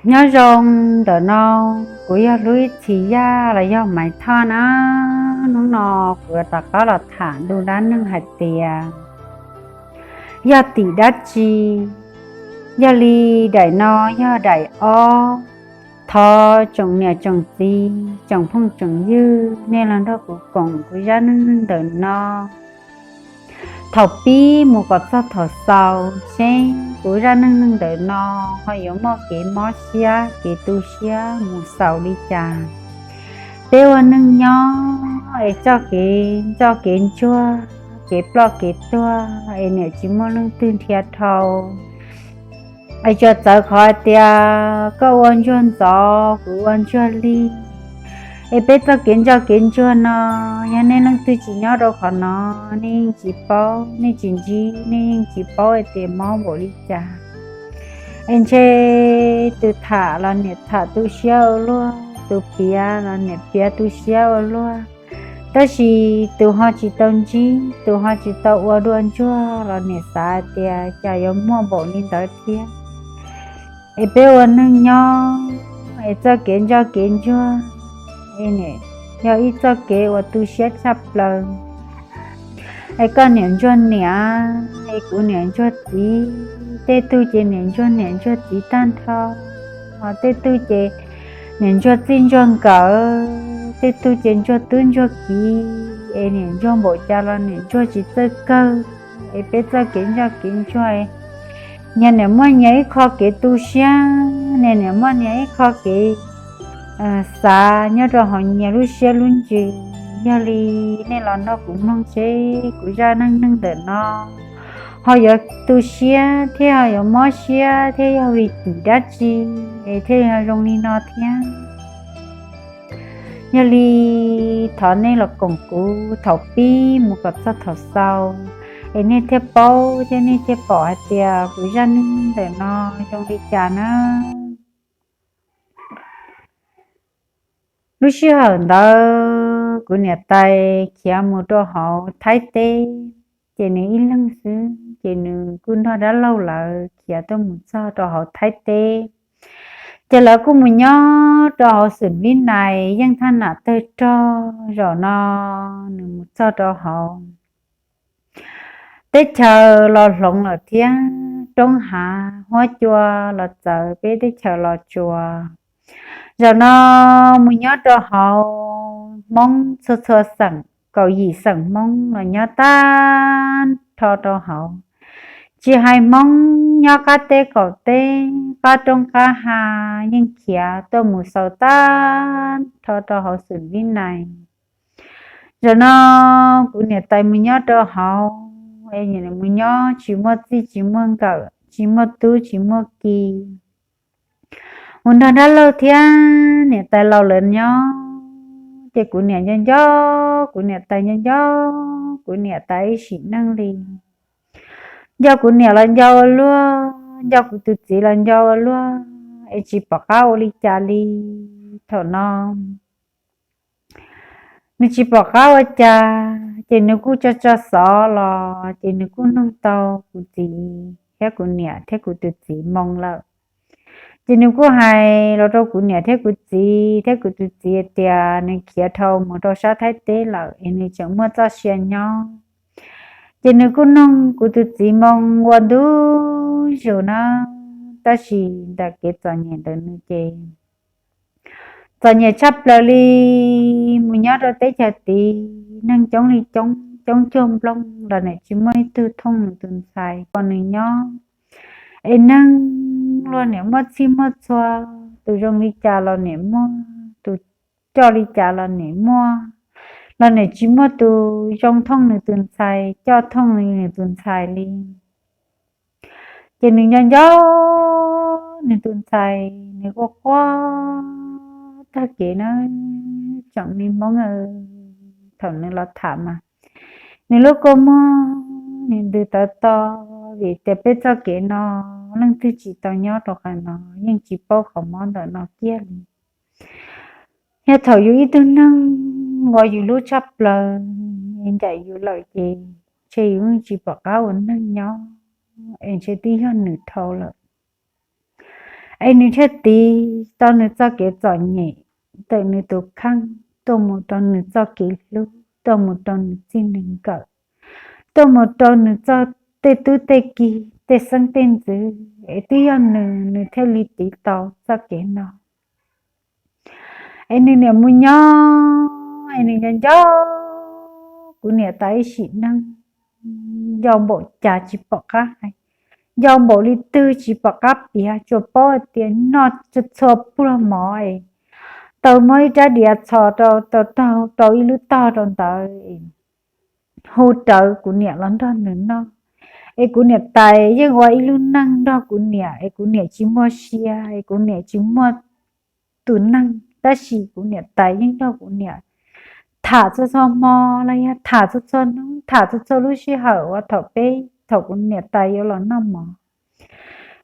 Nyob zoo ntawm no, kuv yog Hlub Ib Txhis Yaj los yog Maiv Thoj na. Hnub no kuv yuav rov qab los tham ntu dab neeg hais tias yog tim dab tsi. Yog li daim no yog daim ob. Thov tsoom niam tsoom txiv, tsoom phooj tsoom ywg, nej los nrog kuv koom kuv zaj neej neeg ntawm no thaum pib mus kom txog thaum xaus, seb kuv zaj neej neeg ntawm no ho yuav muaj kev mob siab kev tu siab mus xaus li cas. Peb ua neej nyob es txoj kev ntsuag, kev ploj kev tuag es niam tsis muaj leej twg nrhiav dhau. Es tsuas txawv qhov hais tias koj ua ntsuag ntxov kuv ua ntsuag lig. Es peb txoj kev ntsuag kev ntsuag no, yog nej leej twg tsis nyob rau qhov no, nej yeej tsis paub, nej tsis ntsib, nej yeej tsis paub hais tias mob npaum li cas. Es ntshe tus tham los niam tham tu siab ua luaj, tus piav los niam piav tu siab ua luaj. Tab sis tus ho tsis tau ntsib, tus ho tsis tau ua dua ntsuag los niam xav hais tias cas yuav muaj npaum li ntawd thiab. Es peb ua neej nyob es txoj kev ntsuag kev ntsuag es yog ib txoj kev uas tu siab tshaj plaws. Es koj niam ntsuag niam, es kuv niam ntsuag txiv, tej tug ces niam ntsuag niam ntsuag txiv tag nrho, tej tug ces niam ntsuag txij ntsuag nkawm, tej tug ces ntsuag tub ntsuag kiv, es niam ntsuag npaum cas los niam ntsuag tsis txawj kawg. Es peb txoj kev ntsuag kev ntsuag, nyias niam muaj nyias ib qho kev tu siab, nyias niam muaj nyias ib qho kev xav nyob rau hauv nyias lub siab lub ntsws. Yog li nej los nrog kuv mloog seb kuv zaj neej neeg ntawm no ho yuav tu siab thiab ho yuav mob siab thiab yog vim tim dab tsi, es thiaj zoo li no thiab. Yog li thov nej los koom kuv thaum pib mus kom txog thaum xaus, es nej thiaj paub thiab nej thiaj pom hais tias kuv zaj neej neeg ntawm no zoo li cas na. Lub sij hawm ntawd kuv niam tais khiav mus rau hauv Thaib teb, ces nws ib leeg xwb, ces nws kuj nrog dab laug lawv khiav tuaj mus txog rau hauv Thaib teb. Ces lawv kuj mus nyob rau hauv xum Vib Nais yeej thaj nam tawg rog. Zaum no nws mus txog rau hauv teb chaws los hloov lawm thiab, roob hav huab cua los txawv peb teb chaws los tsuas. Zaum no mus nyob rau hauv Hmoob txhua txhua xeem, kaum yim xeem Hmoob los nyob tag nrho rau hauv. Tsis hais Hmoob nyob qab teb qaum teb, qab roob qab hav yeej khiav tuaj mus xaus tag nrho rau hauv xum Vib Nais. Zaum no kuv niam tais mus nyob rau hauv, es mus nyob tsis muaj txij tsis muaj nkawm, tsis muaj tub tsis muaj ki. Mus nrog dab laug thiab niam tais laus lawv nyob, ces kuv niam nco nco, kuv niam tais nco nco kuv niam tais ib sim neej li. Nco kuv niam los nco ua luaj, nco kuv tus txiv los nco ua luaj, es tsis pom qab ua li cas li. Thaum no nws tsis pom qab ua cas, ces nws kuj tso tso xov los ces nws kuj nug tau kuv txiv thiab kuv niam thiab kuv tus txiv moo lawm. Ces nws kuj hais los rau kuv niam thiab kuv txiv thiab kuv tus txiv tias nws khiav dhau mus rau sab Thaib teb lawm es nws tseem muaj txoj sia nyob. Ces nws kuj nug kuv tus txiv moo ua ntu zus na, tab sis ntawm kev txom nyem ntawm nws ces txom nyem tshaj plaws li. Mus nyob rau teb chaws tid, neeg coob li coob, coob cuag nplooj los nim tsis muaj ib tug thooj nws tus ntxhais kom nws nyob. Es neeg luag nim muaj txhij muaj txhua, tus zoo li cas los nim muaj, tus coj li cas los nim muaj, los nim tsis muaj tus zoo thooj nws tus ntxhais, coj thooj nws tus ntxhais li. Ces nws nco nco nws tus ntxhais, nws quaj quaj tag kev na, tsoom me Hmoob. Thaum nws los tham mas nws lub kua muag nws ntws tawv to, vim tias peb txoj kev no leej twg tsis tau nyob rau qhov no yeej tsis paub qhov mob ntawm no kiag li. Yog thaum yus ib tug neeg uas yus hlub tshaj plaws ncaim yus lawm ces ntshe yus yeej tsis pom qab ua neeg nyob, es ntshe twb yog nws dhau lawm. Es nws thiaj tiv tau nws txoj kev txom nyem ntawm nws tus kheej tuaj mus rau nws txoj kev hlub, tuaj mus rau nws txij nws nkawm, tuaj mus rau nws txoj tej tub tej ki, tej xeeb tej ntxwv, es twb yog nws, nws thiaj li tiv tau txoj kev no. Es nws niam mus nyob, es nws nco nco kuv niam tas ib sim neej, nco npaum cas tsis pom qab hais, nco npaum li twg tsis pom qab piav, tsuas paub hais tias noj txhua pluag mov es tau muab ib rab diav txhos rau, tau rau ib lub tog rau ntawd, hu rawv kuv niam los nrog nws noj. Es kuv niam tais yeej ua ib lub neej nrog kuv niam, es kuv niam tsis muaj sia, es kuv niam tsis muaj tus neeg, tab sis kuv niam tais yeej nrog kuv niam tham txhua txhua hmo los yog tham txhua txhua hnub, tham txhua txhua lub sij hawm uas thaum peb, thaum kuv niam tais yuav los noj mov.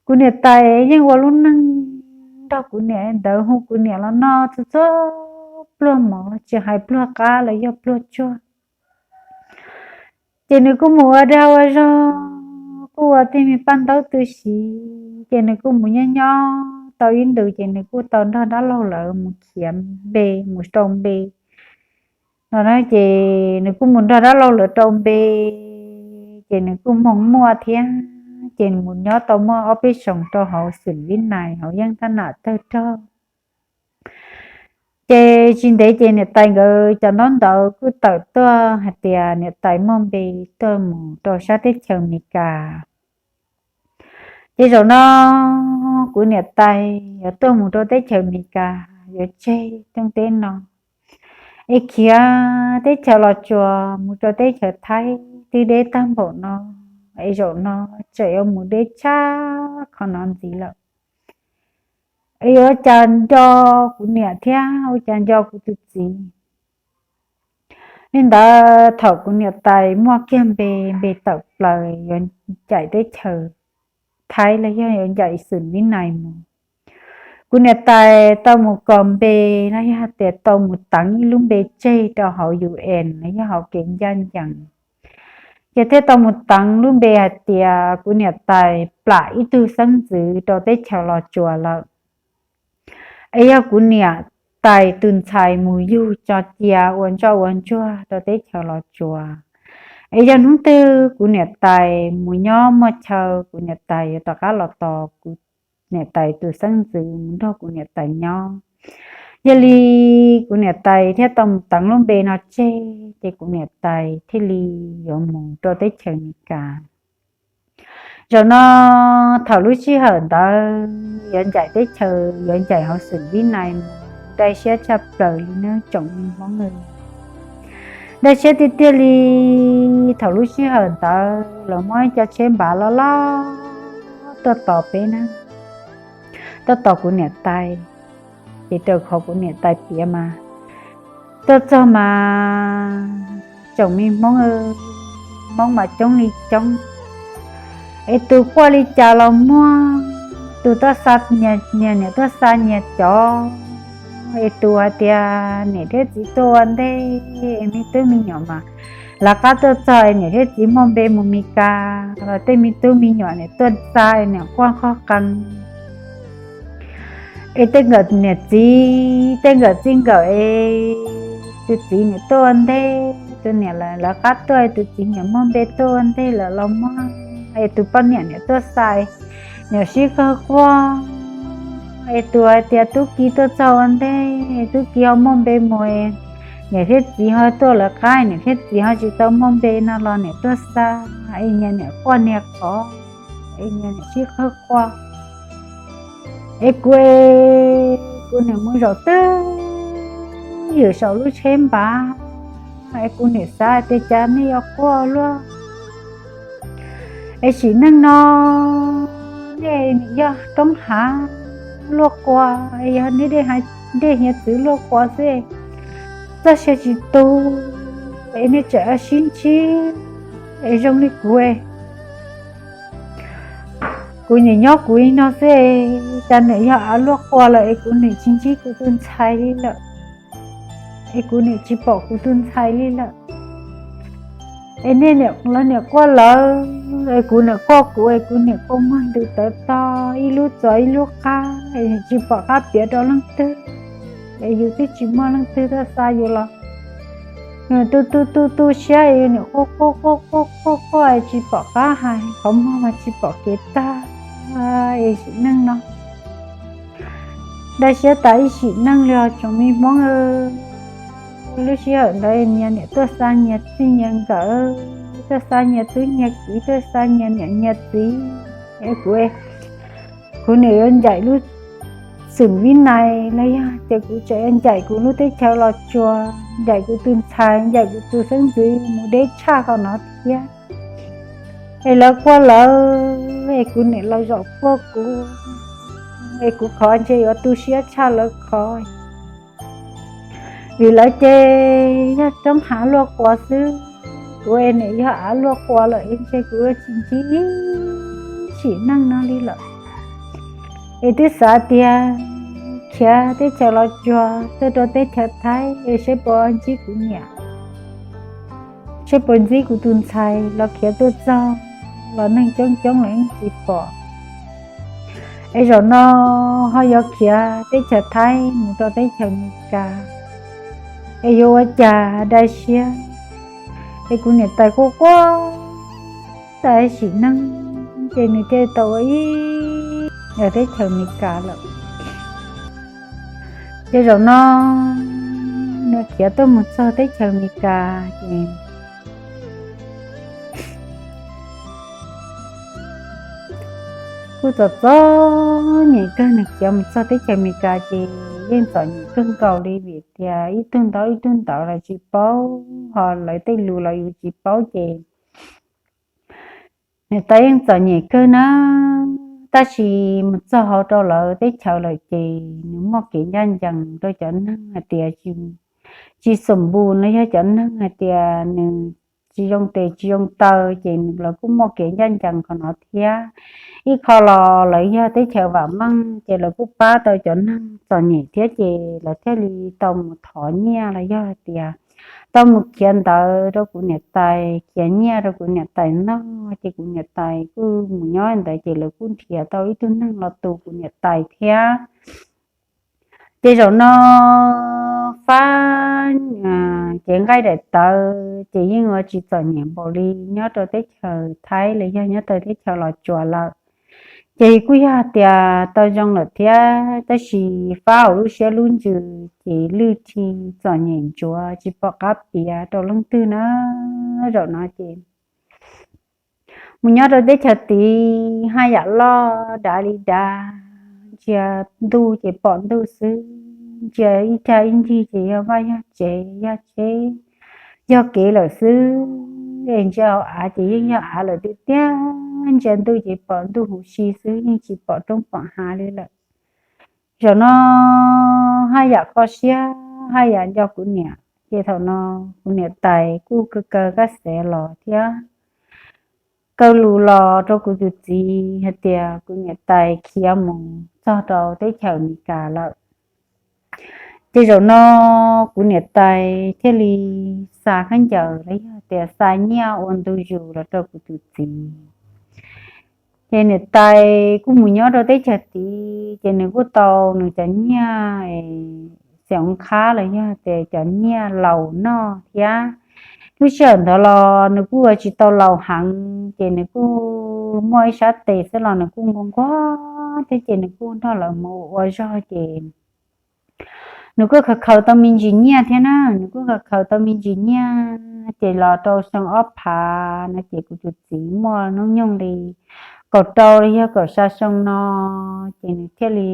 Kuv niam tais yeej ua lub neej nrog kuv niam ntawd, hu kuv niam los noj txhua txhua pluag mov, tsis hais pluag qab los yog pluag tsuag. Ces nws kuj mus ua dag ua zog, kuj ua tej me paj ntaub tu siv, ces nws kuj mus nyob nyob tau ib ntus, ces nws kuj tau nrog dab laug lawv mus khiav npe, mus rau npe no na. Ces nws kuj mus nrog dab laug lawv rau npe, ces nws kuj moog muaj thiab, ces mus nyob tau muaj ob peb xyoos rau hauv xwm Vib Nais hauv yeej thab nam tawg rog. Ces tsis ntev ces niam tais nkawd cov ntaub ntawv kuj tawm tuaj hais tias niam tais muaj npe tuaj mus rau sab teb chaws Amelikas. Ces zaum no kuv niam tais yuav tuaj mus rau teb chaws Amelikas, yuav tseg rooj teb no, es khiav teb chaws Los Tsuas mus rau teb chaws Thaib twb deb tag npaum no, es zaum no tseem yuav mus deb tshaj qhov no ntxiv lawm. Es yuav ua cas nco kuv niam thiab ua cas nco kuv tus txiv. Li ntawd thaum kuv niam tais muaj kiag npe, npe tawm plaws yuav ncaim teb chaws Thaib los yog yuav ncaim xwm Vib Nais mus, kuv niam tais tau mus kos npe los yog tias tau mus teev ib lub npe tseg rau hauv UN los yog hauv kev ncaj ncees. Ces thiaj tau mus teev lub npe hais tias kuv niam tais plam ib tug xeeb ntxwv rau teb chaws Los Tsuas lawm. Es yog kuv niam tais tus ntxhais mus yug tso cia ua ntsoj ua ntsuag rau teb chaws Los Tsuas. Es yog hnub twg kuv niam tais mus nyob muaj chaw, kuv niam tais yuav rov qab los tos kuv niam tais tus xeeb ntxwv mus nrog kuv niam tais nyob. Yog li kuv niam tais thiaj tau mus teev lub npe no tseg, ces kuv niam tais thiaj li yuav mus rau teb chaws Amelikas. Zaum no thaum lub sij hawm ntawd yuav ncaim teb chaws, yuav ncaim hauv xwm Vib Nais mus, dai siab tshaj plaws li nawb tsoom me Hmoob. Dai siab tiag tiag li. Thaum lub sij hawm ntawd lawv muab cov tsheb npav loj loj tuaj tos peb na, tuaj tos kuv niam tais. Ces raws qhov kuv niam tais piav mas tuaj txog mas tsoom me Hmoob, Hmoob mas coob li coob. Es tus quaj li cas los muaj, tus tuaj xa nyias, nyias niam tuaj xa nyias cov, es tus hais tias niam thiab txiv tuaj ua ntej, es me tub me nyuam mas lawv qab tuaj txog es niam thiab txiv muaj npe mus Mes Kas los tej me tub me nyuam niam tuaj xa es niam quaj qoj qees. Es tej nkawm niam txiv, tej nkawm txij nkawm es tus txiv niam tuaj ua ntej, tus niam lawv qab tuaj es tus txiv niam muaj npe tuaj ua ntej lawm los muaj, es tus poj niam niam tuaj xa, niam sib qawg quaj. Es tus hais tias tub ki tuaj txog ua ntej, tub ki ho muaj npe mus, niam thiab txiv ho tuaj lawv qab, niam thiab txiv ho tsis tau muaj npe no los niam tuaj xa, es nyias niam quaj niag qhov, es nyias niam sib qawg quaj. Es kuv, kuv niam mus zaum twg ywm saum lub tsheb npav, es kuv niam xav tias cas nej yuav quaj luaj. Es sim neej no nej yog roob hav luaj qua, es yog nej dej hiav txwv luaj qua xwb, txoj sia tsis tu, es nej tseem sib ntsib, es zoo li kuv, kuv niam nyob kuv li no xwb, cas niam yog av luaj qua lawm es kuv niam tsis ntsib kuv tus ntxhais li lawm, es kuv niam tsis pom kuv tus ntxhais li lawm. Es nej niam, lawv niam quaj lawv, es kuv niam quaj kuv, es kuv niam quaj muag ntws tawv tog, ib lub txuas ib lub qab, es tsis pom qab piav rau leej twg, es yus twb tsis muaj leej twg tuaj xa yus los. Yus tu tu tu tu siab, yus niam quaj quaj quaj quaj quaj quaj, tsis pom qab hais, qhov muag mas tsis pom kev tag, es sim neej no dab siab tas ib sim neej li os tsoom me Hmoob. Lub sij hawm ntawd nyias niam tuaj xa nyias txij nyias nkawm, tuaj xa nyias tub nyias kiv, tuaj xa nyias niam nyias txiv. Kuv, kuv niam yuav ncaim lub xwm vib nais los yog tias kuv tseem yuav ncaim kuv lub teb chaws Los Tsuas, ncaim kuv tus ntxhais, ncaim kuv tus xeeb ntxwv mus deb tshaj qhov no thiab. Es lawv quaj lawv, es kuv niam los zaum quaj kuv, es kuv qhov ntshe yuav tu siab tshaj lawv qhov. Vim lawv ces yog roob hav luaj quas xwb, kuv es niam yog av luaj quas lawm, es ntshe kuv yuav tsis ntsib sim neej no li lawm. Es twb xav tias khiav teb chaws Los Tsuas tuaj rau teb chaws Thaib, es seb puas ntsib kuv niam, seb puas ntsib kuv tus ntxhais los khiav tuaj txog, los neeg coob coob los yeej tsis pom. Es zaum no ho yuav khiav teb chaws Thaib mus rau teb chaws Amelikas, es yuav ua cas dab siab. Es kuv niam tais quaj quaj tas sim neej, ces nws thiaj tau ua ib yam teb chaws Amelikas lawm. Ces zaum no nws khiav tuaj mus txog teb chaws Amelikas ces kuj txom txom nyem kawg. Nws khiav mus txog teb chaws Amelikas ces yeej txom nyem kawg nkaus li vim tias ib tug ntawv ib tug ntawv los tsis paub, ho lawv tej lus los yus tsis paub ces niam tais yeej txom nyem kawg na. Tab sis mus txog hauv rau lawv teb chaws lawm ces nws muaj kev ncaj ncees rau cov neeg hais tias tsis xoom npus no, yog cov neeg hais tias nws tsis zoo tes tsis zoo taw ces lawv kuj muaj kev ncaj ncees qhov no thiab. Ib qho los lawv yog teb chaws vam meej ces lawv kuj pab tau cov neeg txom nyem thiab ces lawv thiaj li tau mus thov nyiaj los yog hais tias tau mus khiav ntawv rau kuv niam tais, khiav nyiaj rau kuv niam tais noj ces kuv niam tais kuj mus nyob ntawd ces lawv kuj nrhiav tau ib tug neeg los tu kuv niam tais thiab. Ces zaum no fab cev nqaij daim tawv ces yeej ua tsis txom nyem npaum li nyob rau teb chaws Thaib los yog nyob rau teb chaws Los Tsuas lawm. Ces kuj yog hais tias tau zoo lawm thiab, tab sis fab hauv lub siab lub ntsws ces lwj thi txom nyem ntsuav tsis pom qab piav rau leej twg na. Zaum no ces mus nyob rau teb chaws tid haj yam loj dav li dav, ntsia ntuj ces pom ntuj xwb, ntsia ib cag ib ncig ces yog vaj yog tsev yog tsheb yog kev lawm xwb. Es ntsia hauv av ces yeej yog av lawm tiag tiag, ntsia ntuj ces pom ntuj huv si xwb, yeej tsis pom roob pom hav li lawm. Zaum no haj yam kho siab haj yam nco kuv niam, ces thaum no kuv niam tais kuj kaw kaw kab xev los thiab kaw lus los rau kuv tus txiv hais tias kuv niam tais khiav mus txog rau teb chaws Amelikas lawm. Ces zaum no kuv niam tais thiaj li xa khaub ncaws los yog tias xa nyiaj ua ntu zus los rau kuv tus txiv. Ces niam tais kuj mus nyob rau teb chaws tid ces nws kuj tau nws cov nyiaj xiam ua qhab los yog tias cov nyiaj laus noj thiab. Lub sij hawm ntawd los nws kuj ua tsis tau laus heev ces nws kuj muaj ib sab tes xwb los nws kuj nquag nquag thiab ces nws kuj nrog lawv mus ua zog ces nws kuj khaws khaws tau me ntsis nyiaj thiab na, nws kuj khaws khaws tau me ntsis nyiaj ces los rau xyoo ob phav no ces kuv tus txiv muaj hnub nyoog li kaum rau los yog kaum xya xyoo no ces nws thiaj li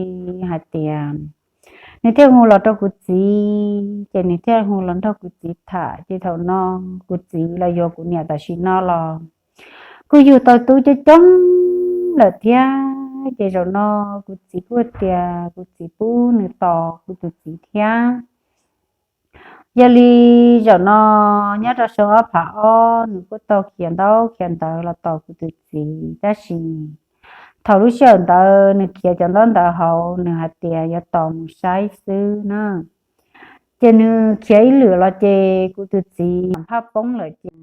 hais tias, nws thiaj hu los rau kuv txiv ces nws thiaj hu los nrog kuv txiv tham ces thaum no kuv txiv los yuav kuv niam tam sim no los kuj yug tau tub coob coob lawm thiab. Ces zaum no kuv txiv kuj tias kuv txiv pub nws tos kuv tus txiv thiab. Yog li zaum no nyob rau xyoo ob phav ob nws kuj tau khiav ntaub khiav ntawv los tos kuv tus txiv tab sis thaum lub sij hawm ntawd nws khiav cov ntaub ntawv hauv nws hais tias yuav tos mus saib xwb na. Ces nws khiav ib lwm los ces kuv tus txiv phaj poob lawm ces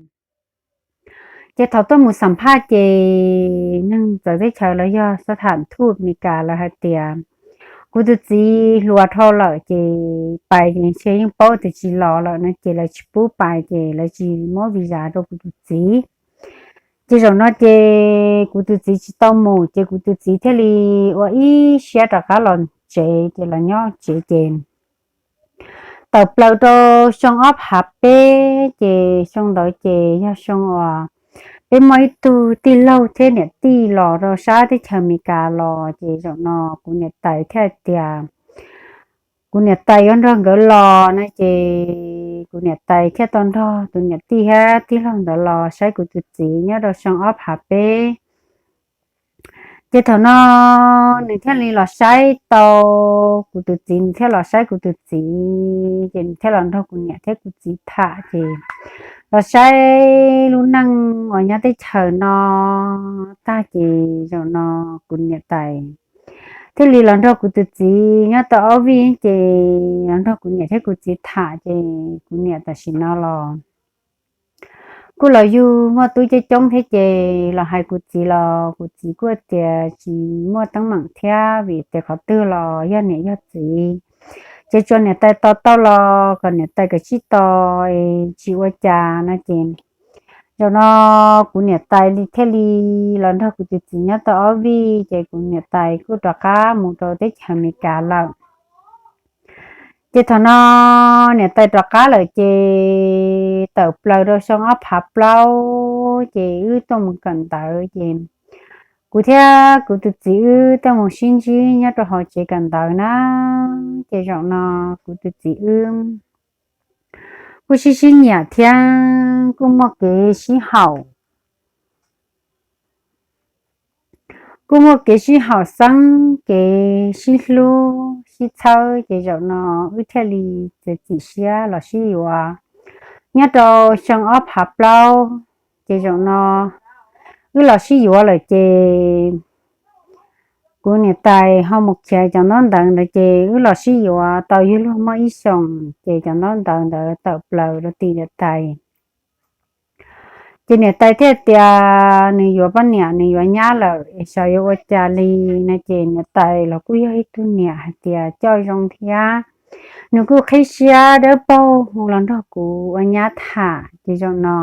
Ces thaum tuaj mus xam phaj ces neeg txawv teb chaws los yog xab tham thuj Amelikas lawv hais tias kuv tus txiv hluas dhau lawm ces pais ces ntshe yeej paub tias tsis los lawm no ces lawv tsis pub pais ces lawv tsis muab visa rau kuv tus txiv. Ces zaum no ces kuv tus txiv tsis tau mus ces kuv tus txiv thiaj li ua ib siab rov qab los tsev ces los nyob tsev ces tawm plaws rau xyoo ob phav peb ces xyoo ntawd ces yog xyoo uas peb muaj ib tug tij laug thiab niam tij los rau sab teb chaws Amelikas los ces zaum no kuv niam tais thiaj tias kuv niam tais yuav nrog nkawd los no ces kuv niam tais thiaj tau nrog tus niam tij thiab tij laug ntawd los saib kuv tus txiv nyob rau xyoo ob phav peb. Ces thaum no nws thiaj li los saib tau kuv tus txiv, nws thiaj los saib kuv tus txiv ces nws thiaj los nrog kuv niam thiab kuv txiv tham ces los saib lub neej uas nyob teb chaws no tag ces zaum no kuv niam tais thiaj li los nrog kuv tus txiv nyob tau ob vij ces los nrog kuv niam thiab kuv txiv tham ces kuv niam tam sim no los kuj los yug muaj tub coob coob thiab ces los hais kuv txiv los kuv txiv kuj tias tsis muaj teeb meem thiab vim tias qhov twg los yog niam yog txiv ces tsuas niam tais tos tau los kom niam tais kav tsij tos, tsis ua cas no ces zaum no kuv niam tais li thiaj li los nrog kuv tus txiv nyob tau ob vij ces kuv niam tais kuj rov qab mus rau teb chaws Amelikas lawm. Ces thaum no niam tais rov qab lawm ces tawm plaws rau xyoo ob phav plaub ces wb tuaj mus kawm ntawv ces kuv thiab kuv tus txiv wb tuaj mus sib ntsib nyob rau hauv tsev kawm ntawv na. Ces zaum no kuv tus txiv wb kuj sib sib nyiam thiab kuj muaj kev sib haum kuj muaj kev sib haum xeeb, kev sib hlub sib txhawb ces zaum no wb thiaj li txiav txim siab los sib yuav nyob rau xyoo ob phav plaub. Ces zaum no wb los sib yuav lawm ces kuv niam tais ho mus khiav cov ntaub ntawv ntawd ces wb los sib yuav tau yuav luag muaj ib xyoos ces cov ntaub ntawv ntawd tawm plaws rau tim niam tais. Ces niam tais thiaj tias nws yuav poj niam nws yuav nyab lawm es xyov yuav ua cas li no ces niam tais los kuj yog ib tug niam hais tias coj zoo thiab nws kuj qhib siab dawb paug hu los nrog kuv ua nyab tham ces zaum no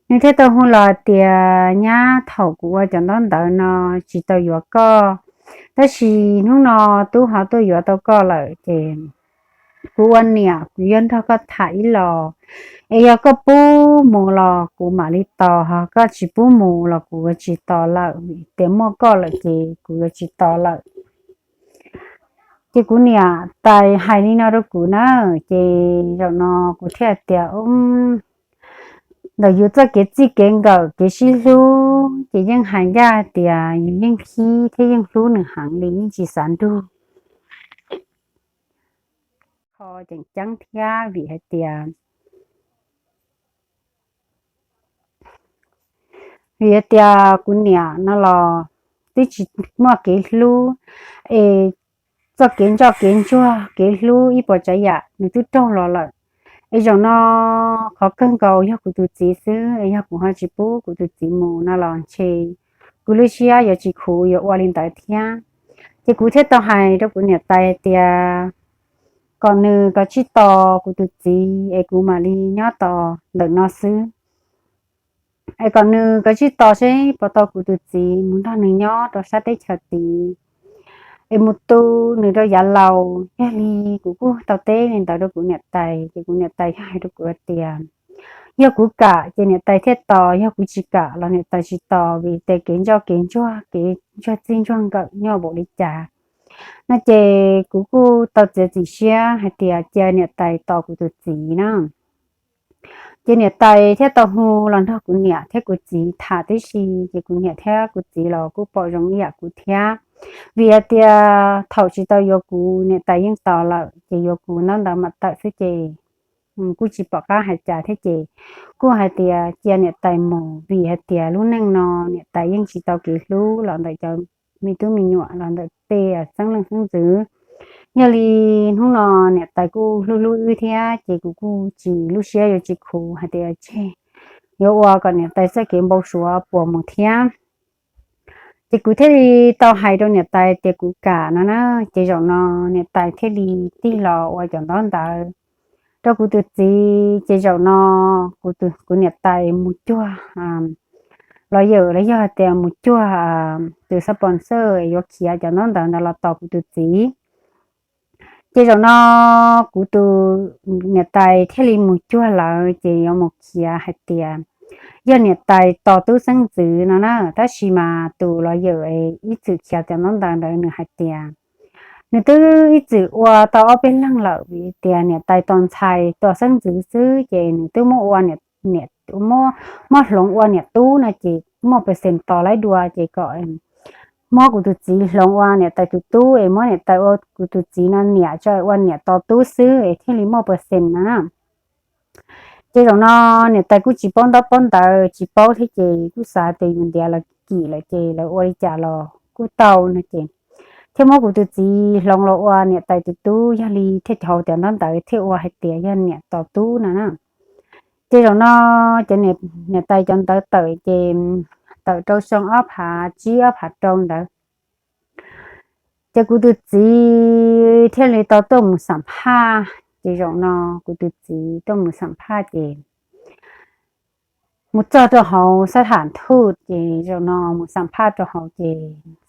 nws thiaj tau hu los tias nyab, thaum kuv ua cov ntaub ntawv no tsis tau yuav koj, tab sis hnub no tub ho tuaj yuav tau koj lawm ces kuv ua niam kuv yuav nrog koj tham ib los, es yog koj pub mus los kuv mam li tos, ho koj tsis pub mus los kuv yuav tsis tos lawm, vim tias muaj koj lawm ces kuv yuav tsis tos lawm. Ces kuv niam tais hais li no rau kuv na, ces zaum no kuv thiaj tias ntawm yus txoj kev txij kev nkawm kev sib hlub ces yeej hais ncaj tias yus yeej qhib thiab yeej hlub nws heev li yeej tsis xav nrug. Qhov tseem ceeb thiab vim hais tias vim hais tias kuv niam no los twb tsis muaj kev hlub, es txoj kev nco kev ntsuag kev hlub ib puas tsav yam nws twb raug los lawm. Es zaum no qhov kawg nkaus yog kuv tus txiv xwb, es yog kuv ho tsis pub kuv tus txiv mus no los ntshe kuv lub siab yuav tsis khuv yuav ua li ntawd thiab. Ces kuv thiaj tau hais rau kuv niam tais tias kom nws kav tsij tos kuv tus txiv es kuv mam li nyob tos ntawm no xwb. Es kom nws kav tsij tos seb puas tau kuv tus txiv mus nrog nws nyob rau sab teb chaws tid, es mus tu nws rau yav laus. Yog li kuv kuj tau teb li ntawd rau kuv niam tais, ces kuv niam tais thiaj hais rau kuv hais tias yog kuv kam ces niam tais thiaj tos, yog kuv tsis kam los niam tais tsis tos, vim tias kev nco kev ntsuag kev ntsuag txij ntsuag nkawm nyob npaum li cas no. Ces kuv kuj tau txiav txim siab hais tias cia niam tais tos kuv tus txiv na. Ces niam tais thiaj tau hu los nrog kuv niam thiab kuv txiv tham tib si, ces kuv niam thiab kuv txiv los kuj pom zoo ib yam kuv thiab. Vim hais tias thaum tsis tau yuav kuv niam tais yeej tos lawm, ces yuav kuv ntaub ntawv mam tawm xwb ces kuj tsis pom qab hais cas thiab ces kuj hais tias cia niam tais mus, vim hais tias lub neej no niam tais yeej tsis tau kev hlub los ntawm cov me tub me nyuam los ntawm tej xeeb leej xeeb ntxwv. Yog li hnub no niam tais kuj hlub hlub wb thiab ces kuv kuj tsis, lub siab yuav tsis khuv hais tias tseg yuav ua kom niam tais txoj kev npau suav puas mus thiab. Ces kuv thiaj li tau hais rau niam tais tias kuv kam no na. Ces zaum no niam tais thiaj li tig los ua cov ntaub ntawv rau kuv tus txiv. Ces zaum no kuv, kuv niam tais mus cuag los yawm los yog hais tias mus cuag tus sponsor yuav khiav cov ntaub ntawv ntawd los tos kuv tus txiv. Ces zaum no kuv tus niam tais thiaj li mus cuag lawv ces yuav mus khiav hais tias yog niam tais tos tub xeeb ntxwv no na. Tab sis mas tus los yawm ib txwm khiav cov ntaub ntawv ntawd nws hais tias nws twb ib txwm ua tau ob peb leeg lawm vim tias niam tais tos ntxhais tos xeeb ntxwv xwb ces nws twb muab ua, muab hloov ua niam tub no ces muaj percent tos laib dua ces kom muab kuv tus txiv hloov ua niam tais tus tub es muab niam tais ua kuv tus txiv no niam tso ua niam tos tub xwb es thiaj li muaj percent no na. Ces zaum no niam tais kuj tsis paub ntaub paub ntawv tsis paub thiab ces kuj xav tias yus ntiav los kim lawm ces lawv ua li cas los kuj tau no ces thiaj muab kuv tus txiv hloov los ua niam tais tus tub. Yog li thiaj cov hauv cov ntaub ntawv thiaj ua hais tias yog niam tos tub no na. Ces zaum no cov niam tais cov ntawv tawm ces tawm rau xyoo ob phav tsib ob phav rau ntawd ces kuv tus txiv thiaj li tau tuaj mus xam phaj. Ces zaum no kuv tus txiv tuaj mus xam phaj ces mus txog rau hauv xab tham thuj ces zaum no mus xam phaj rau hauv ces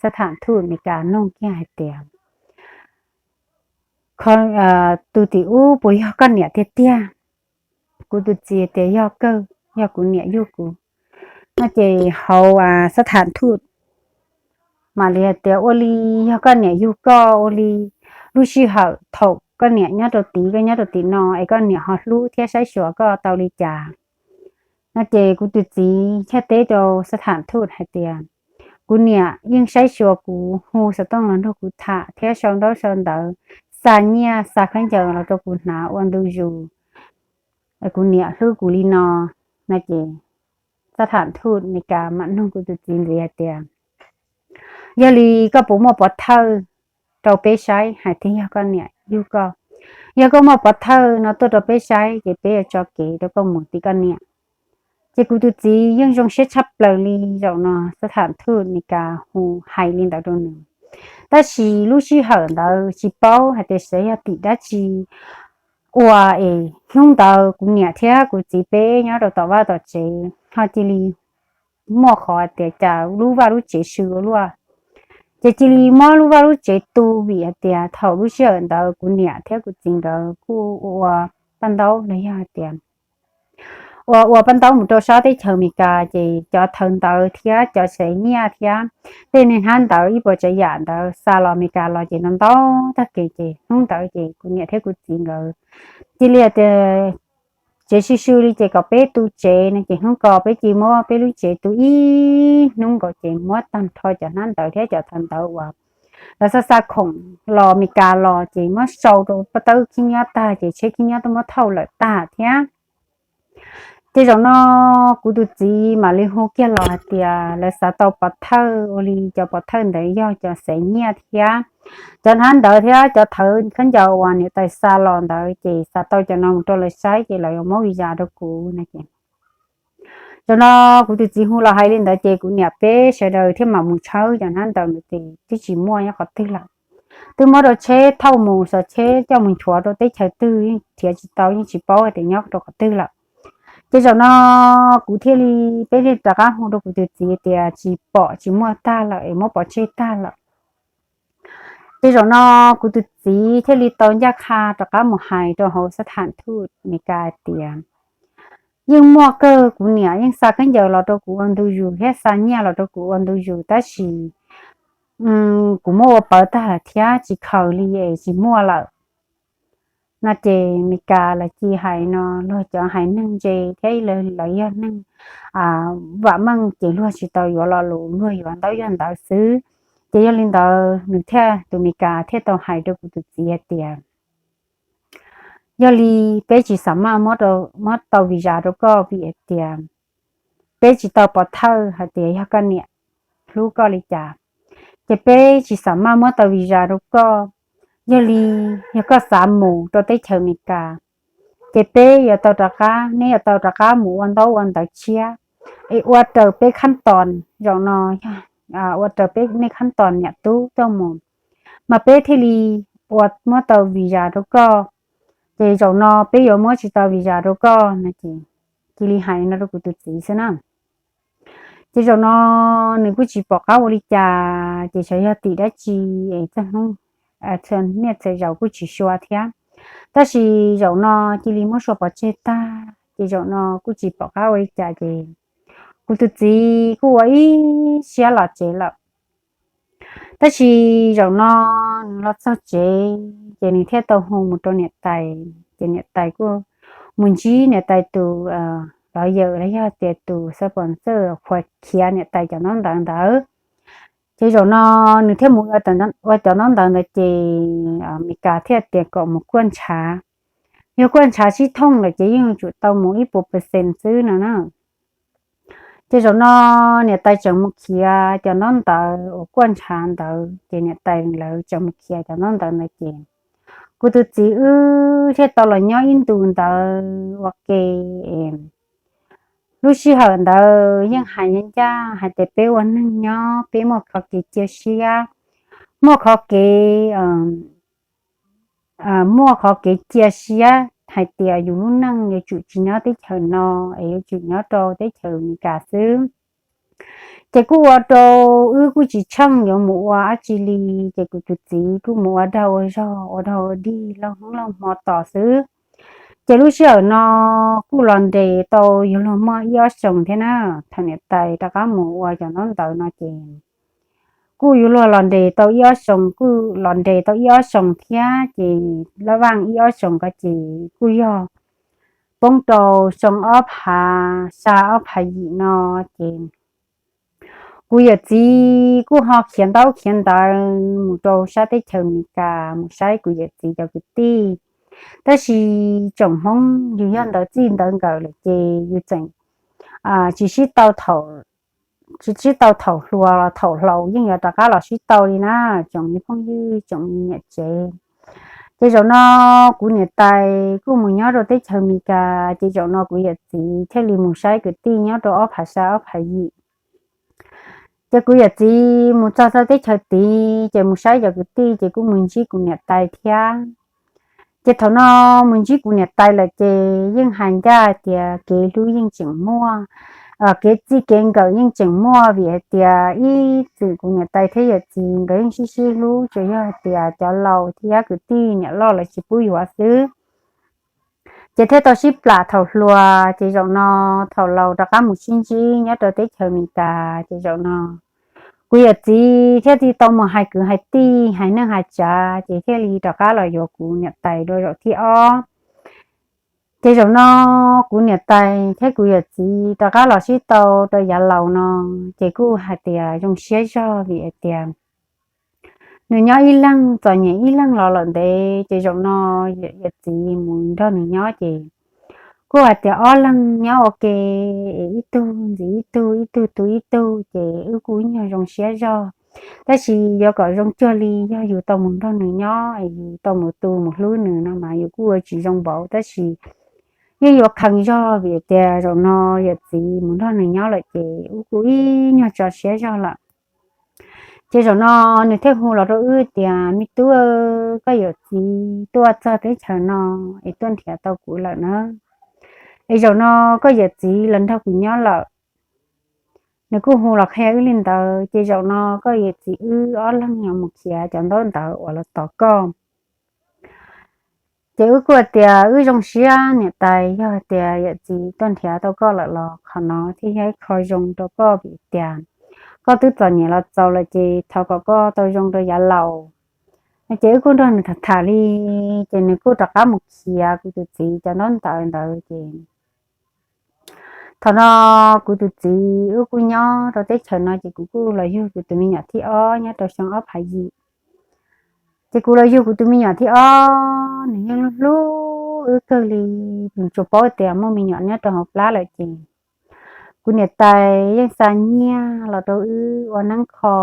xab tham thuj Amelikas nug kiag hais tias tus tim ub puas yog koj niam tiag tiag? Kuv tus txiv tias yog kawg, yog kuv niam yug kuv no ces hauv xab tham thuj mam li hais tias ua li yog koj niam yug koj ua li lub sij hawm thaum koj niam nyob rau tid koj nyob rau tim no es koj niam ho hlub thiab saib xyuas koj tau li cas no ces kuv tus txiv thiaj teb rau xab tham thuj hais tias kuv niam yeej saib xyuas kuv, hu xov tooj los nrog kuv tham thiab sau ntaub sau ntawv, xa nyiaj xa khaub ncaws los rau kuv hnav ua ntu zus, kuv niam hlub kuv li no no ces xab tham thuj Amelikas mam nug kuv tus txiv ntxiv hais tias yog li koj puas muaj pov thawj rau peb saib hais tias yog koj niam yug koj? Yog koj muaj pov thawj no tuaj rau peb saib ces peb yuav tso kev rau koj mus tim koj niam. Ces kuv tus txiv yeej zoo siab tshaj plaws li. Zaum no xab tham thuj Amelikas hu hais li ntawd rau nws, tab sis lub sij hawm ntawd tsis paub hais tias xyov yog tim dab tsi ua es hnub ntawd kuv niam thiab kuv txiv peb nyob rau tom vaj tom tsev ho cia li muaj qhov hais tias cas lub vaj lub tsev sw ua luaj. Ces cia li muab lub vaj lub tsev tu vim hais tias thaum lub sij hawm ntawd kuv niam thiab kuv txiv nkawd kuj ua paj ntaub los yog hais tias ua ua paj ntaub mus rau sab teb chaws Amelikas ces cov thawv ntawv thiab cov sev nyiaj thiab tej niag hnab ntawv ib puas tsav yam ntawd xa los Amelikas los ces no ntau tag kev ces hnub ntawd ces kuv niam thiab kuv txiv nkawd cia li hais tias tsev sw sw li ces kom peb tu tsev no ces hnub ko peb cia li muab peb lub tsev tu ib hnub nkaus ces muab tag nrho cov hnab ntawv thiab cov thawv ntawv uas lawv xa xa khoom los Amelikas los ces muab sau rau pob tawb khib nyob tag ces tsheb khib nyob tuaj muab thauj lawm tag thiab. Ces zaum no kuv tus txiv mam li hu kiag los hais tias lawv xav tau pov thawj, ua li cov pov thawj ntawd yog cov sev nyiaj thiab cov hnab ntawv thiab cov thawv khaub ncaws uas niam tais xa los ntawd ces xav tau cov no mus rau lawv saib ces lawv yuav muab visa rau kuv no ces zaum no kuv tus txiv hu los hais li ntawd ces kuv niam peb sawv daws thiaj mam mus tshawb cov hnab ntawv ntawd ces twb tsis muaj nyob qhov twg lawm. Twb muab rau tsheb thauj mus, xov tsheb coj mus nchuav rau teb chaws twg yeej nrhiav tsis tau, yeej tsis paub hais tias nyob rau qhov twg lawm. Ces zaum no kuv thiaj li, peb thiaj rov qab hu rau kuv tus txiv tias tsis pom, tsis muaj tag lawm es muab pov tseg tag lawm. Ces zaum no kuv tus txiv thiaj li tau ncaj qha rov qab mus hais rau hauv xab tham thuj Amelikas tias yeej muaj kawg, kuv niam yeej xa khaub ncaws los rau kuv ua ntu zus thiab xa nyiaj los rau kuv ua ntu zus tab sis kuv muab ua pawv tag lawm thiab tsis khaws li es tsis muaj lawm no ces Amelikas lawv cia hais no luag cov hais neeg ntse thiab lawv yog neeg vam meej ces luag tsis tau yuav lo lus, luag yuav ntaub yuav ntawv xwb. Ces yog li ntawd nws thiaj, tus Amelikas thiaj tau hais rau kuv tus txiv hais tias yog li peb tsis xam maj muab tau visa rau koj vim hais tias peb tsis tau pov thawj hais tias yog koj niam hlub koj li cas, ces peb tsis xam maj muab tau visa rau koj. Yog li yog koj xav mus rau teb chaws Amelikas Ces peb yuav tau rov qab, neb yuav tau rov qab mus ua ntaub ua ntawv tshiab, es ua raws peb khab toos zaum no, ua raws peb nej khab toos niam tub tuaj mus, mas peb thiaj li ua muab tau visa rau koj. Ces zaum no peb yuav muab tsis tau visa rau koj no ces cia li hais no rau kuv tus txiv xwb na. Ces zaum no nws kuj tsis pom qab ua li cas, ces xyov yog tim dab tsi es txog hnub niaj txhia zaus kuj tsis sua thiab. Tab sis zaum no cia li muab sua pov tseg tag, ces zaum no kuj tsis pom qab ua li cas ces kuv tus txiv kuj ua ib siab los tsev lawm. Tab sis zaum no nws los txog tsev ces nws thiaj tau hu mus rau niam tais, ces niam tais kuj mus ntsib niam tais tus lawyer los yog tias tus sponsor uas khiav niam tais cov ntaub ntawv ntawd. Ces zaum no nws thiaj mus ua cov ntaub ntawv ntawd ces Meskas thiaj tias kom mus kuaj ntshav. Yog kuaj ntshav sib thooj lawm ces yeej yuav tsum tau mus ib puas percent xwb no na. Ces zaum no niam tais tseem mus khiav cov ntaub ntawv uas kuaj ntshav ntawd ces niam tais lawv tseem mus khiav cov ntaub ntawv ntawd ces kuv tus txiv wb thiaj tau los nyob ib ntus ntawd ua ke. Lub sij hawm ntawd yeej hais ncaj ncaj hais tias peb ua neeg nyob peb muaj qhov kev cia siab, muaj qhov kev muaj qhov kev cia siab hais tias yus lub neej yuav tsum tsis nyob teb chaws no es yuav tsum nyob rau teb chaws Amelikas xwb. Ces kuj ua rau wb kuj tsis tsheej yuav mus ua dab tsi li, ces kuv tus txiv kuj mus ua dag ua zog ua dog ua dig lauj hmoob lauj hmo tos xwb. Ces lub sij hawm no kuj los nres tau yuav luag muaj ib ob xyoos thiab na, thaum niam tais rov qab mus ua cov ntaub ntawv no ces kuj yuav luag los nres tau ib ob xyoos, kuj los nres tau ib ob xyoos thiab ces lab vaj ib ob xyoos ko ces kuj yog poob rau xyoo ob phav xya ob phav yim no ces kuv yawm txiv kuj ho khiav ntaub khiav ntawv mus rau sab teb chaws Amelikas mus saib kuv yawm txiv cov kwv tij. Tab sis tsoom hmoob yus yog ntawv txij ntawv nkawm lawm ces yus tseem tsis sib tau thaum, tsis sib tau thaum hluas los thaum hluas yeej yuav rov qab los sib tau li na, tsoom me phooj ywg tsoom me niam tsev. Ces zaum no kuv niam tais kuj mus nyob rau teb chaws Amelikas ces zaum no kuv yawm txiv thiaj li mus saib kwv tij nyob rau ob phav xya ob phav yim. Ces kuv yawm txiv mus txog rau teb chaws tid ces mus saib cov kwv tij ces kuj mus ntsib kuv niam tais thiab. Ces thaum no mus ntsib kuv niam tais lawm ces yeej hais ncaj tias kev hlub yeej tseem muaj, kev txij kev nkawm yeej tseem muaj vim hais tias ib txwm kuv niam tais thiab yawm txiv nkawd yeej sib sib hlub, tsuas yog hais tias cov laus thiab kwv tij niam loj lawv tsis pub yuav xwb. Ces thiaj tau sib plam thaum hluas ces zaum no thaum laus rov qab mus sib ntsib nyob rau teb chaws Amelikas ces zaum no kuv yawm txiv thiaj li tau mus hais kwv hais tij hais neej hais tsav ces thiaj li rov qab los yuav kuv niam tais dua zaum thib ob. Ces zaum no kuv niam tais thiab kuv yawm txiv rov qab los sib tau rau yav laus no ces kuj hais tias zoo siab zog vim hais tias nws nyob ib leeg txom nyem ib leeg los lawm ntev ces zaum no yawm txiv mus nrog nws nyob ces kuj hais tias ob leeg nyob ua ke es ib tug ntxiv ib tug, ib tug tu ib tug ces wb kuj ib nyuag zoo siab zog. Tab sis yuav kom zoo cuag li yog yus tau mus nrog nws nyob es yus tau mus tu mus hlub nws no mas yus kuj ua tsis zoo npaum tab sis yeej yuav kheev zog vim tias zaum no yawm txiv mus nrog nws nyob lawm ces wb kuj ib nyuag tso siab zog lawm. Ces zaum no nws thiaj hu los rau wb tias me tub, koj yawm txiv tuaj txog teb chaws no es tuaj nrhiav tau kuv lawm na, es zaum no koj yawm txiv los nrog kuv nyob lawm. Nws kuj hu los qhia wb li ntawd ces zaum no koj yawm txiv wb ob leeg yuav mus khiav cov ntaub ntawv uas los tos koj. Ces wb kuj tias wb zoo siab niam tais, yog tias yawm txiv tuaj nrhiav tau koj lawm los qhov no thiaj yog ib qho zoo rau koj vim tias koj twb txom nyem los txaus lawm ces thov kom koj tau zoo rau yav laus. Ces wb kuj nrog nws tham tham li, ces nws kuj rov qab mus khiav kuv tus txiv cov ntaub ntawv ntawd ces thaum no kuv tus txiv wb kuj nyob rau teb chaws no ces kuv kuj los yug kuv tus me nyuam thib ob nyob rau xyoo ob phav yim. Ces kuv los yug kuv tus me nyuam thib ob, nws yeej hlub wb kawg li, nws tsuas paub tias muaj me nyuam nyob rau hauv plab lawm ces kuv niam tais yeej xa nyiaj los rau wb ua neeb kho,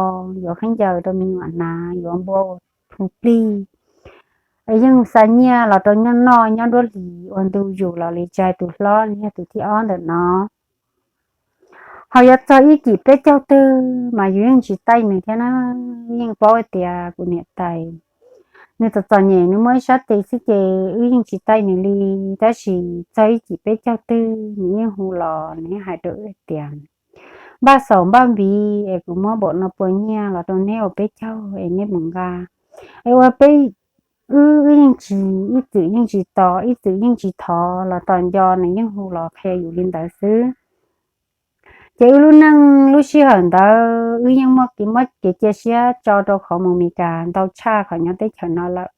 yuav khaub ncaws rau me nyuam hnav, yuav npua hu plig, yeej xa nyiaj los rau nyob noj nyob nruab hlis ua ntu zus los li tsis hais tus hlob li yog tus thib ob ntawm no. Ho yuav txog ib cim peb caug twg mas yus yeej tsis taij nws thiab na. Yeej paub tias kuv niam tais nws txom txom nyem, nws muaj ib sab tes xwb ces wb yeej tsis taij nws li. Tab sis txog ib cim peb caug twg nws yeej hu los nws yeej hais rau wb tias, npaj xaus npaj npiv es kuv muab npaum no pua nyiaj los rau neb ua peb caug es neb mus nqa es ua peb, wb wb yeej tsis, ib txwm yeej tsis tos, ib txwm yeej tsis thov los tos nco nws yeej hu los qhia yus li ntawd xwb. Ces wb lub neej lub sij hawm ntawd wb yeej muaj kev, muab kev cia siab tso rau qhov mus Meskas ntau tshaj qhov nyob teb chaws no lawm.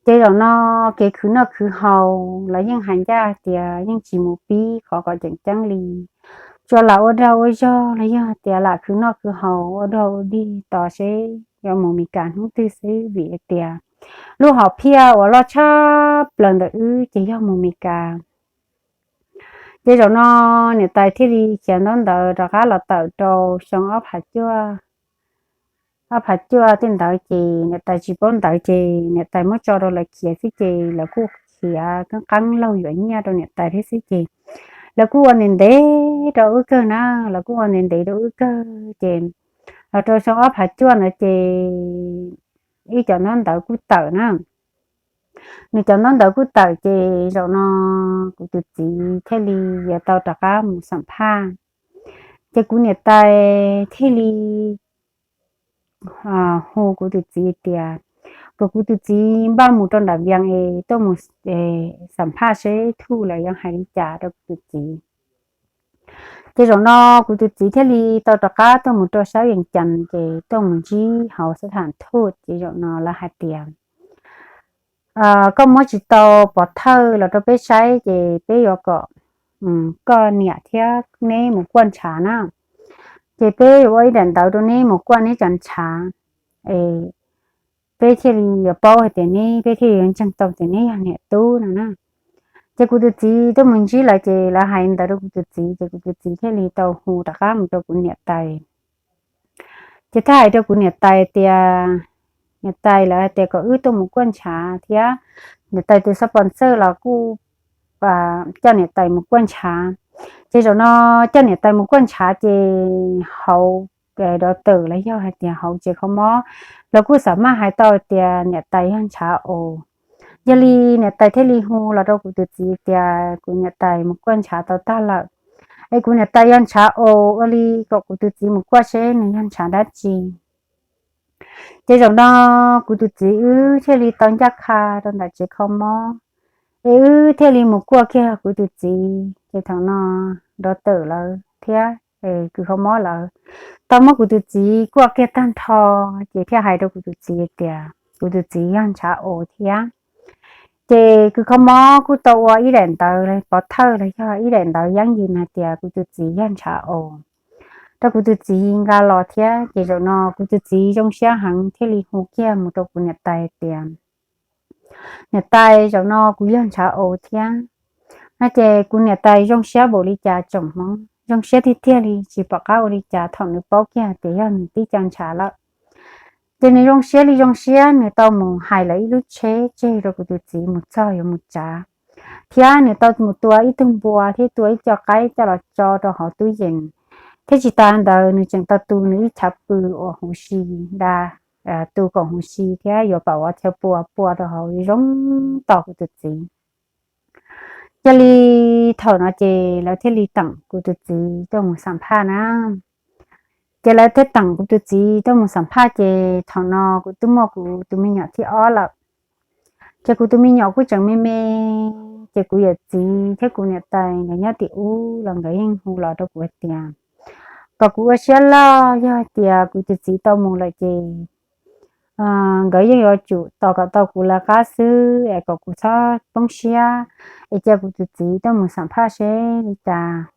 Ces zaum no kev khwv noj khwv haus los yeej hais ncaj tias yeej tsis mus pib qhov kom tseem ceeb li. Tsuas lam ua dag ua zog los yog tias lam khwv noj khwv haus ua dog ua dig tos seb yuav mus Meskas hnub twg xwb, vim hais tias lub hom phiaj uas loj tshaj plaws ntawm wb ces yog mus Meskas. Ces zaum no niam tais thiaj li khiav ntaub ntawv rov qab los tawm rau xyoo ob phav cuaj, ob phav cuaj tej ntawd ces niam tais tsis paub ntawv ces niam tais muab tso rau lawv khiav xwb ces lawv kuj khiav qeeb qeeb laug yuav nyiaj rau niam tais thiab xwb ces lawv kuj ua ntev ntev rau wb kawg na, lawv kuj ua ntev ntev rau wb kawg ces los rau xyoo ob phav cuaj ntawd ces ib cov ntaub ntawv kuj tawm na. Nws cov ntaub ntawv kuj tawm ces zaum no kuv tus txiv thiaj li yuav tau rov qab mus xam phaj. Ces kuv niam tais thiaj li hu kuv tus txiv tias kom kuv tus txiv npaj mus rau nram Vias es tuaj mus xam phaj seb thuj lawv yuav hais li cas rau kuv tus txiv. Ces zaum no kuv tus txiv thiaj li tau rov qab tuaj mus rau sab Vias Cas ces tuaj mus ntsib hauv xab tham thuj ces zaum no lawv hais tias koj muab tsis tau pov thawj los rau peb saib ces peb yuav kom koj niam thiab neb mus kuaj ntshav na. Ces peb yuav ua ib daim ntawv rau neb mus kuaj neb cov ntshav, peb thiaj li yuav paub hais tias neb, peb thiaj li yuav ntseeg tau tias neb yog niam tub no na. Ces kuv tus txiv tuaj mus ntsib lawv ces lawv hais ntawd rau kuv tus txiv ces kuv tus txiv thiaj li tau hu rov qab mus rau kuv niam tais. Ces thiaj hais rau kuv niam tais tias, niam tais, lawv hais tias kom wb tuaj mus kuaj ntshav thiab niam tais tus xab pos ntxawj los kuj coj niam tais mus kuaj ntshav. Ces zaum no coj niam tais mus kuaj ntshav ces hauv dov tawm los yog hais tias hauv tsev kho mob los kuj xam maj hais tau tias niam tais yog ntshav aus. Yog li niam tais thiaj li hu los rau kuv tus txiv tias kuv niam tais mus kuaj ntshav tau tag lawm, es kuv niam tais yog ntshav aus, ua li kom kuv tus txiv mus kuaj seb nws yog ntshav dab tsi. Ces zaum no kuv tus txiv wb thiaj li tau ncaj qha rau ntawm tsev kho mob, es wb thiaj li mus kuaj kiag kuv tus txiv. Ces thaum no dov tawm lawv thiab kws kho mob lawv tau muab kuv tus txiv kuaj kiag tag nrho, ces thiaj hais rau kuv tus txiv tias kuv tus txiv yog ntshav aus thiab. Ces kws kho mob kuj tau ua ib daim ntawv pov thawj los yog ib daim ntawv yeeb yws hais tias kuv tus txiv yog ntshav aus rau kuv tus txiv nqa los thiab. Ces zaum no kuv tus txiv zoo siab heev thiaj li hu kiag mus rau kuv niam tais tias niam tais, zaum no kuv yog ntshav aus thiab. No ces kuv niam tais zoo siab npaum li cas tsoom hmoob, zoo siab tiag tiag li tsis pom qab ua li cas thaum nws paub kiag hais tias yog nws tib co ntshav lawm. Ces nws zoo siab li zoo siab, nws tau mus hais lawv ib lub tsheb tseg rau kuv tus txiv mus txog yuav mus tsav, thiab nws tau mus tua ib tug npua thiab tua ib co qaib coj los tso rau hauv tub yees, thiab tsis tas ntawd nws tseem tau tu nws ib chav pw uas huv si, da, tu kom huv si thiab yuav pam ua chaw pua pua rau hauv zoo tos kuv tus txiv. Yog li thaum no ces lawv thiaj li teem kuv tus txiv tuaj mus xam phaj na. Ces lawv thiaj teem kuv tus txiv tuaj mus xam phaj ces thaum no kuv twb muaj kuv tus me nyuam thib ob lawm. Ces kuv tus me nyuam kuj tseem me me, ces kuv yawm txiv thiab kuv niam tais nkawd nyob tim ub los nkawd yeej hu los rau kuv hais tias kom kuv ua siab loj, yog hais tias kuv tus txiv tau mus lawm ces nkawd yeej yuav tsum tos kom tau kuv lawv qab xwb es kom kuv txhob poob siab, es cia kuv tus txiv tuaj mus xam phaj seb li cas.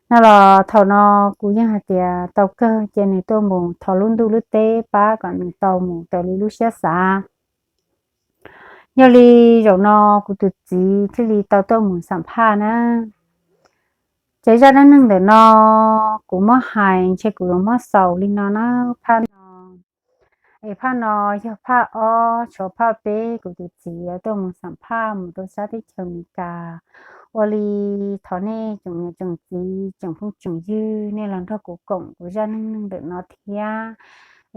No los thaum no kuv yeej hais tias tau kawg, cia nws tuaj mus thov lub ntuj lub teb pab kom nws tau mus raws li lub siab xav. Yog li zaum no kuv tus txiv thiaj li tau tuaj mus xam phaj na. Ces zaj dab neeg ntawm no kuv muab hais ntshe kuv yuav muab xaus li no na, phaj no. Es phaj no yog phaj ob tshuav phaj peb kuv tus txiv yuav tuaj mus xam phaj mus rau sab teb chaws Amelikas. Ua li thov nej tsoom niam tsoom txiv tsoom phooj tsoom ywg nej los nrog kuv koom kuv zaj neej neeg ntawm no thiab.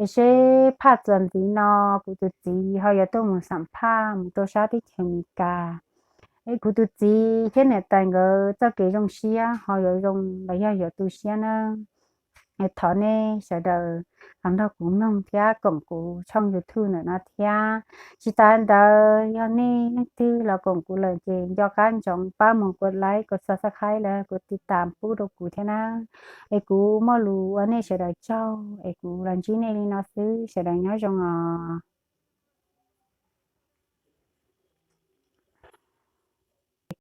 Es seb phaj txuas ntxiv no kuv tus txiv ho yuav tuaj mus xam phaj mus rau sab teb chaws Amelikas. Es kuv tus txiv thiab niam tais nkawd txoj kev zoo siab ho yuav zoo los yog yuav tu siab na. Es thov nej sawv daws los nrog kuv mloog thiab koom kuv tshooj YouTube ntawm no thiab. Tsis tas ntawd yog nej leej twg los koom kuv lawm ces nco qab ntsoov pab mus kuv like, kuv subscribe los kuv tiv tam pub rau kuv thiab na. Es kuv muaj lus ua nej sawv daws tsaug, es kuv los ntsib nej li no xwb, sawv daws nyob zoo os.